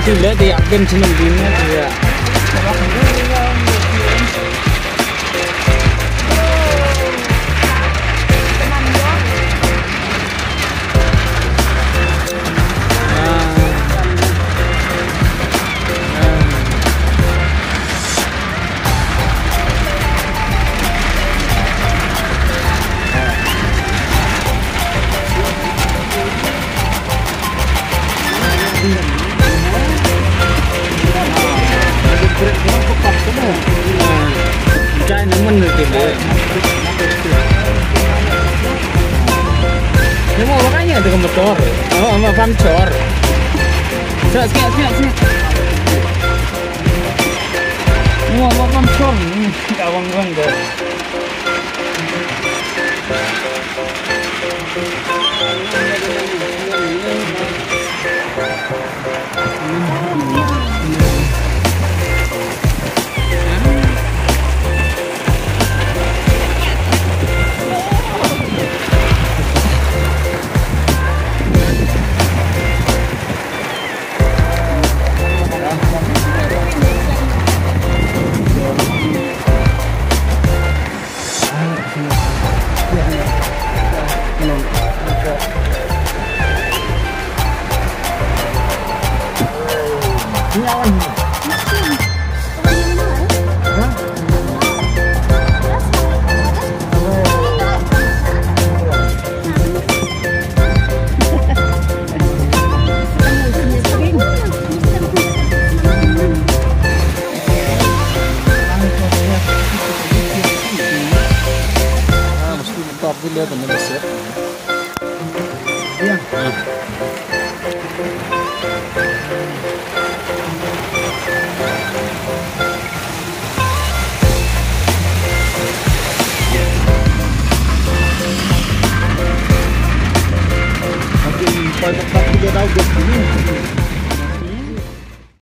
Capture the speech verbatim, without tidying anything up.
Leh te ïa kem snem din ne te ïa. Jai na man na tu le. Ni mo makanya tu motor. Ama ama pam chor. Sat sat sat sat. Ni mo pam chor. Awang wang dah.